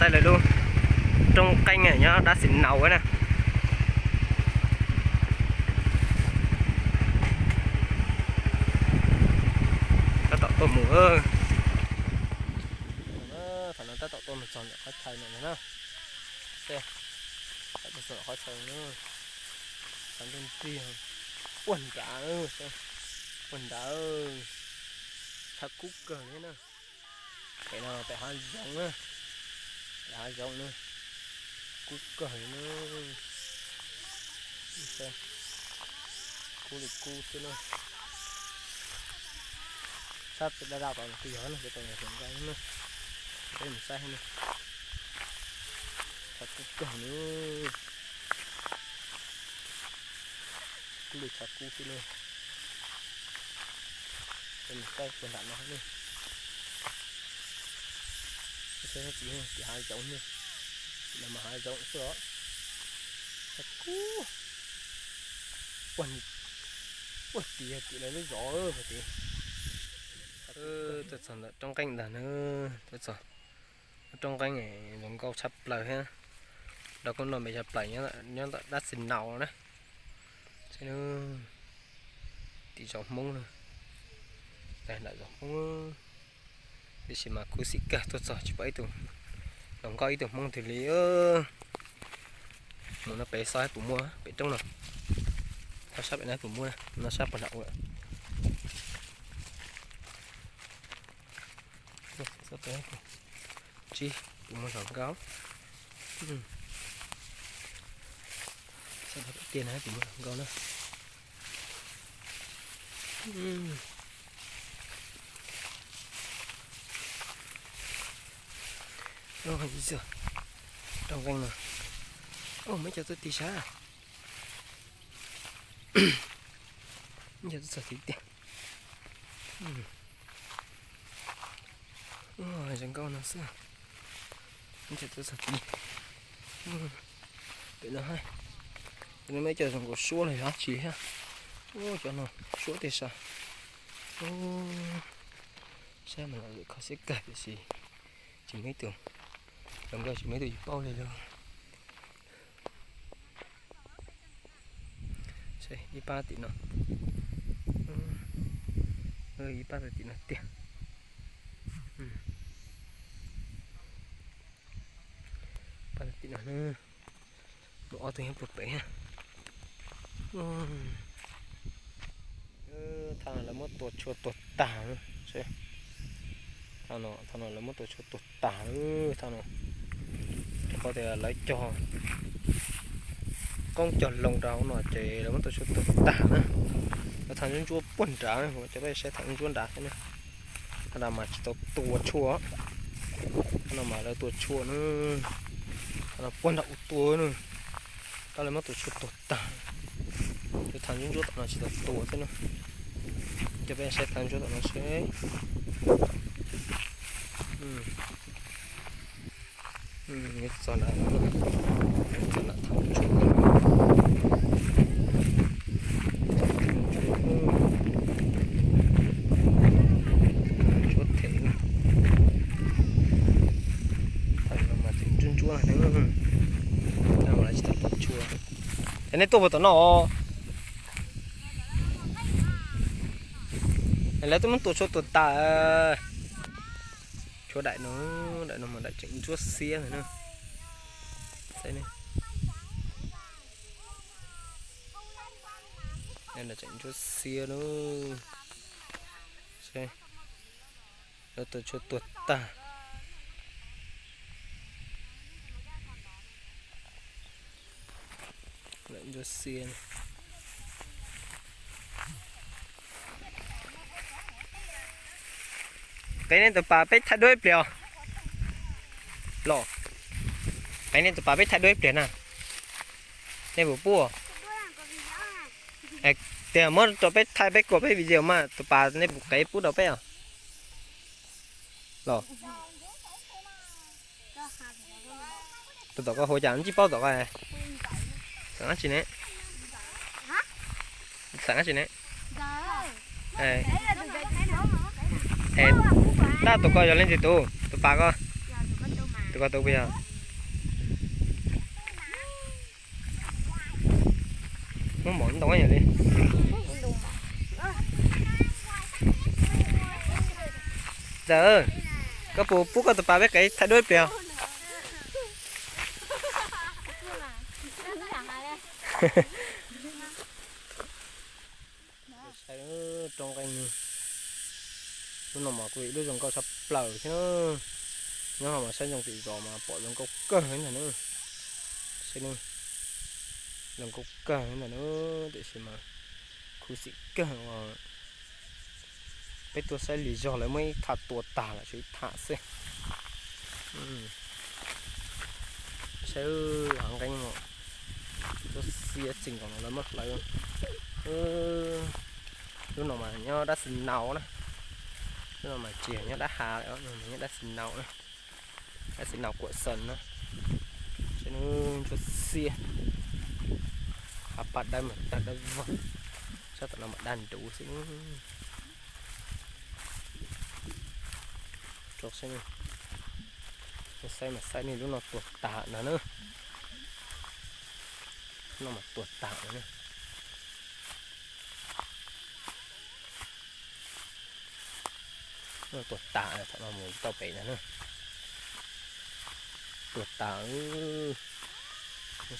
Lawv lub roob qeeb nyob dab xis naus na. Tab tom tuaj mus, thaum no tab tom tuaj mus txog ntawm qhov chaw no na. Tab tom txog qhov chaw no, thaum ntuj nrig, puag nrad, puag nrad, thaum kub kawg li na. Pem no pem hav zoov na, pem hav zoov na, kub kawg li na. Kub li kub xwb na. Sab pem daj daj tom no kuj yog na, pem tom no hluas nkauj na. Peb mus saib na. Thaum kub kawg li. Kub li thaum kub xwb na. Peb mus saib puag nram no na. Saib tim, tim hav zoov na. Tim no mas hav zoov xwb os. Thaum kub. Puag tim, yog tim lawv lub zos puag tim. Tuaj txog ntawm roob qeeb ntag na, tuaj txog roob qeeb zoo nkauj tshaj plaws thiab. Rau koj noj me tshaj plaws nyob ntawm dab xis naus na. Tim zos Hmoob na, nram zos Hmoob. Tiam sis mas khuv xim kawg tuaj txog tsis pom ib tug hluas nkauj ib tug Hmoob twg li. Mus no pem xyov puas muaj pem roob no. Thaum sab pem no puas muaj, no sab puag nram ua. Tsis pom muaj hluas nkauj. Sab tiag na, puas muaj hluas nkauj na. Roob qeeb no, muaj ib co tuaj tig sab. Ib co tuaj txog tid tiag. Zoo nkauj no xwb. Ib co tuaj txog tid. Pem no, pem no muaj ib co zoo nkaus suab los yog dab tsi thiab. Cov no suab tiag sav. Saib mas kho siab kawg tiam sis tsis muaj ib tug, zoo nkauj tsis muaj ib tug yus paub li lawm. Ib pab tim no, ib pab tim no tiag. Pab tim no, muaj ob tug nyob puag pem thiab. Thaj no lawv muab tua tshuaj tuag tag. Thaj no lawv muab tua tshuaj tuag tag. Thaj no, rau qhov tias lawv cog qoob cog loo rau hauv no ces lawv muab tua tshuaj tuag tag na. Lawv thaj ntsuab ntsuab puag nrad, coj peb saib thaj ntsuab nrad thiab na. Thaj no mas tsis tau tua tshuaj, thaj no mas lawv tua tshuaj na. Thaj no puag nrad ua tua na. Tab lawv muab tua tshuaj tuag tag. Tus thaj ntsuab ntsuab tom no tsis tau tua thiab na. Coj peb saib thaj ntsuab tom no seb. Txog nram, txog nram thaj ntsuab, ntsuab them na. Thaj no mas tseem ntsuab ntsuab na, no mas lawv tsis tau tua tshuaj. Es nej tuaj puas tom no? Es lawv twb muab tua tshuaj tuag tas. Tshuaj daim no, daim no mas daim tseem ntsuab xiab ntag na. Saib ne, daim tseem ntsuab xiab na. Lawv tua tshuaj tuag tag. Daim ntsuab xiab. Qe nej tus pas peb thaij duab ib pliag os. Los, qe nej tus pas peb thaij duab ib pliag na. Nej puas pub? Tias muab rau peb thaij peb kuas peb video mas tus pas nej puas qe pub rau peb os? Los, tus tom koj hu cas ntsib paub tom koj? Xeem dab tsi ne? Xeem dab tsi ne? Tab tus koj yog leej twg tus, tus pas koj? Koj tau puas yog? Muab mov ntoo yam li. Ntxawm, koj puas pub koj tus pas peb qev thaij duab ib pliag? Saib roob nqeeb, lub no mas kuj yog ib lub zoo nkauj tshaj plaws thiab na. Nyob no mas saib ntsoov tim zos mas pom zoo nkauj kawg li ntag na. Saib, zoo nkauj kawg li ntag na, tiam sis mas khuv xim kawg uas peb tuaj saib lig zog lawv muab ib thaj tua tag lawm, tshuav ib thaj xwb. Saib hav nqeeb no, txoj sia txij nkaus no lawv muab hlawv. Lub no mas nyob dab xi nau na, lub no mas tsis yog nyob dab hav, nyob dab xi nau na, dab xi nau Kuam Xees na. Saib txoj sia, hav paj dawb mas tawg dawb vog, sab tom no mas daj nruv xwb. Saib, saib mas saib nej, lub no tuag tag no na. Lub no mas tuag tag no na. Lub no tuag tag, thaum no mus tau pem no na. Tuag tag,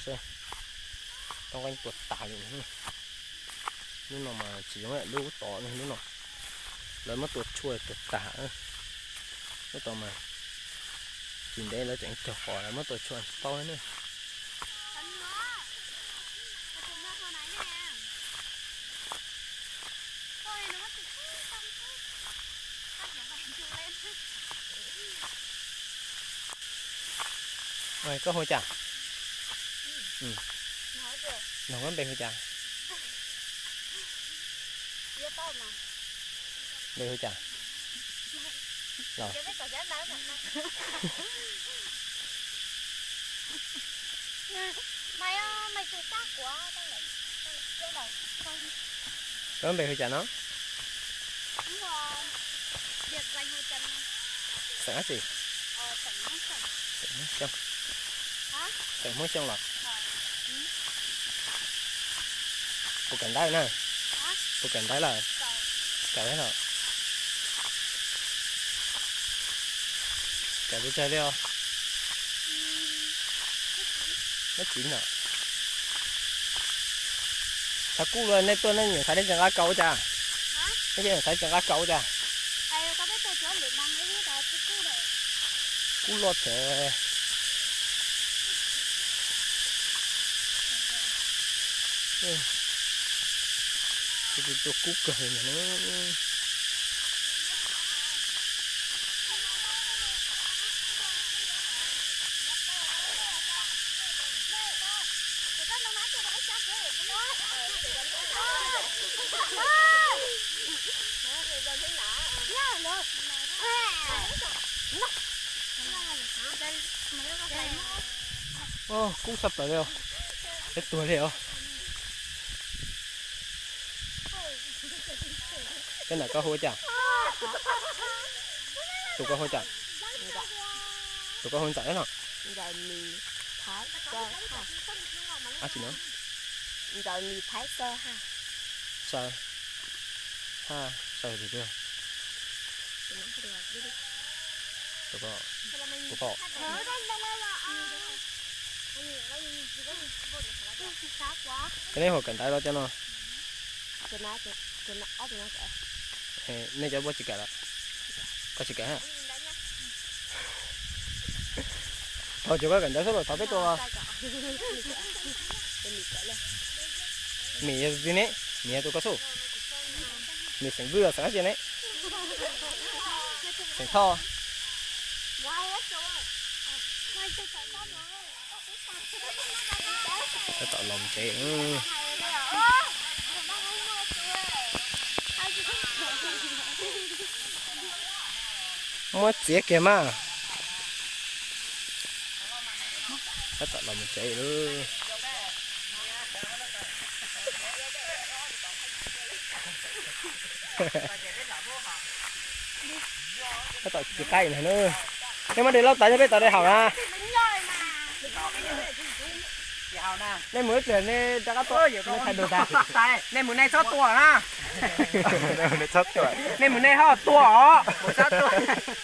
saib, toj nqeeb tuag tag li. Lub no mas tsis zoo lub tod ne, lub no lawv muab tua tshuaj tuag tag. Lub tod mas tsis ntev lawv tseem cog qos lawv muab tua tshuaj tsis paub ne. Koj hu cas? Nug koj npe hu cas? Npe hu cas? Los, koj npe hu cas no? Xeem dab tsi? Xeem Hmoob Xyooj. Xeem Hmoob Xyooj los? Puas kawm ntawv na? Puas kawm ntawv lawm? Kawm los? Kawm pes tsawg li os? Neb txiv no. Thaum kub los nej tuaj nej nyuam xaiv nej tsis nqa kaus ua cas? Nej cov nyuam xaiv tsis nqa kaus ua cas? Kub loj thiab. Tus tua kub kawg li na. Kub tshaj plaws li os. Peb tuag li os. Cov ntawm koj hu ua cas? Tus koj hu ua cas? Tus koj hu Ntxawm no. Dab tsi no? Saw, ha, saw tiag tiag. Tus koj, tus koj. Cov nej hu kawm ntawv los cov no? Nej cov puas tsis kawm lawm? Koj tsis kawm. Thaum tsis kawm ntawv xwb los thaum peb tuaj. Mim yog tus twg ne? Mim yog tus koj xub. Mim xeem Vwj los xeem dab tsi ne? Xeem Thoj. Tab tom los tsev. Muab txiav kiag mas. Tab tom los mus tsev lawm. Tab tom ci qaib ntag nawb. Nej muab de lauj tas nyob peb tod de haum na. Nej mus ib pliag nej rov qab tuaj, nej thaij dua tas. Nej mus nej txhob tua na. Nej mus nej ho tua os.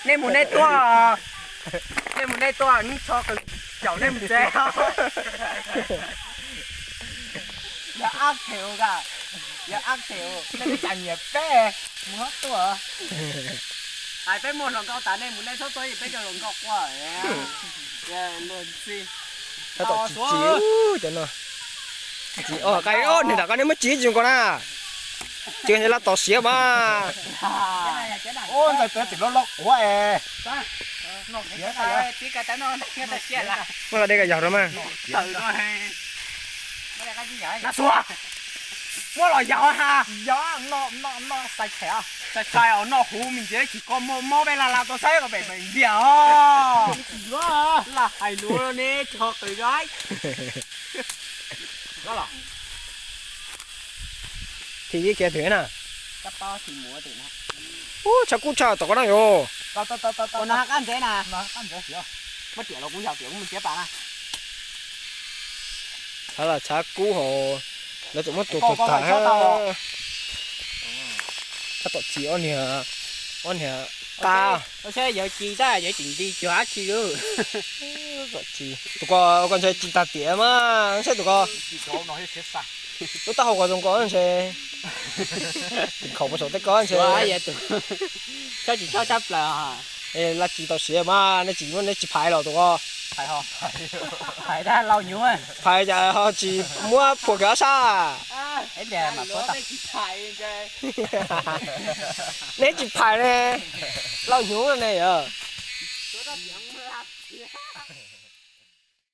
Nej mus nej tua. Nej mus nej tua, neb tsho qws caum nej mus tsev. Yog ab them ka, yog ab them, nej tsis cas nyiam peb, mus ho tua. Hais peb muaj hluas nkauj tas nej mus nej txhob tua, peb cov hluas nkauj quaj. Luag ntxhi. Tab tom tsis tsis cov no. Tsis os, qai os, niag nram ko nej muab tsis tsis nkaus na. Tsis laj tos siav mas. Ntxais peb tsis loj loj quav es. Muab los de ka yog rau mas. Muab los yaus ha. Yog no, no, no, sai sai os, noj huv me ntsis tsis koj muaj mob peb la la tau saib ko pem pem ntiag os. Laj hais lus ne, tsis ho qws zai. Thim kiag thwm na. Ub, tshav kub tshaj tom ko na yog. Ua no qab ntsev na. Muab riam los kuv yog tias kuv mus nrhiav pas na. Tshav los tshav kub hos, lawv tseem muab tua tuag tag. Tab tom tsis ob niag, ob niag qab. Saib yawg ci tab yawg tseem nti cuag dab tsi lawm. Tus ko, ko ntshe ci tag tiam mas saib tus ko. Lub taub hau ko zoo ko ntshe tis khaum mus saum tej ko ntshe. Chob tsis chob tshab plaws. Laj tsis tau siav mas nej tsis muab nej tsis phais los tus ko. Phais dab laus nyuv. Phais cas ho tsis muab phuam kiag ob sab. Nej tsis phais ne, laus nyuv ne yog.